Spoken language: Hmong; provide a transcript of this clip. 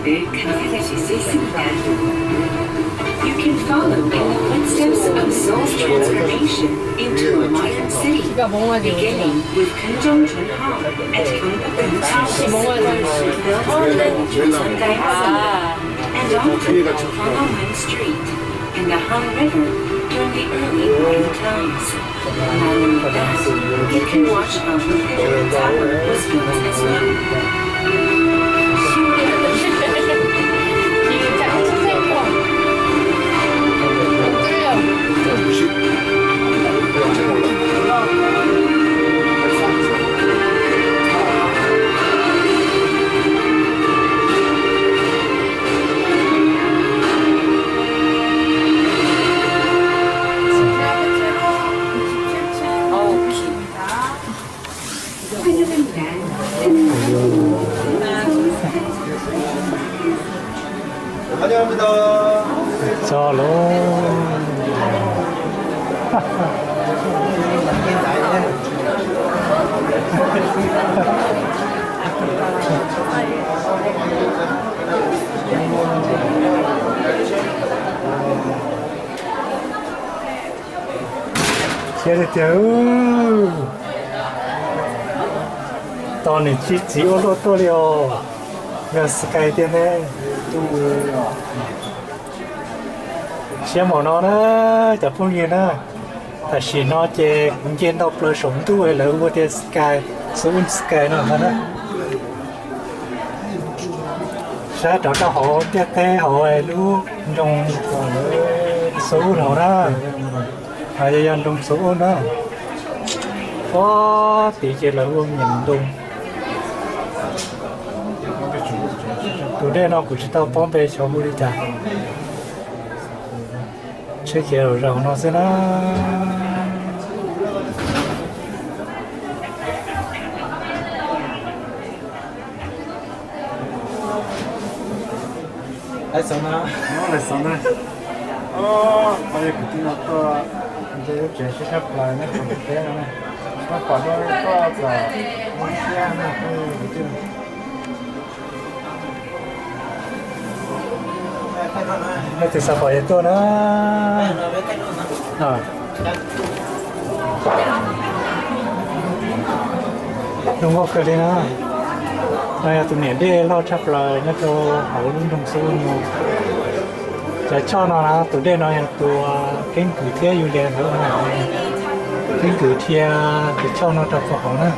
Consider to see Singapore. You can follow in the footsteps of Seoul's transformation into a modern city, beginning with Kheung Chon Chun Hall at Kheung Pawg Khun Palace, built in the nineteen twenty-five, and on to Kheung Pawg Khun Street and the Han River during the early modern times. Not only that, you can watch how the Pawg Khun Tower was built as well. Txog lawm. Siab tiag tiag. Tos niam txiv ua luaj tuaj li os. Yog Sky tiag ne. Siab npaum no na, cov phooj ywg na. Tam sim no ces kuv nce ntau plaws saum ntuj lawv hu ua tias Sky, Seoul Sky no na. Saib rov rau hauv ntiaj teb hauv lub nroog Seoul no na. Yog nroog Seoul na. Pob tid ces lawv ua nyiam ntoo. Tus dej no kuv tsis tau paub npe xyov hu li cas. Tsheb khiav zaum no xwb na. Lawv xov na, lawv xov na. Qhov yog kwv tij no tuaj nce lub tsev siab tshaj plaws nyob hauv ntiaj teb no na. Muaj pom dua tuaj txawm mob siab no kwv tij. Leej twg xav pom yog tuaj na. Zoo nkauj kawg li na. No yog tus niam dej loj tshaj plaws nyob rau hauv lub nroog Xub Ub no. Cov choj no na, tus dej no yog tus keeb kwm thiab yus li ntawd, keeb kwm thiab tus choj no rau puag hauv na.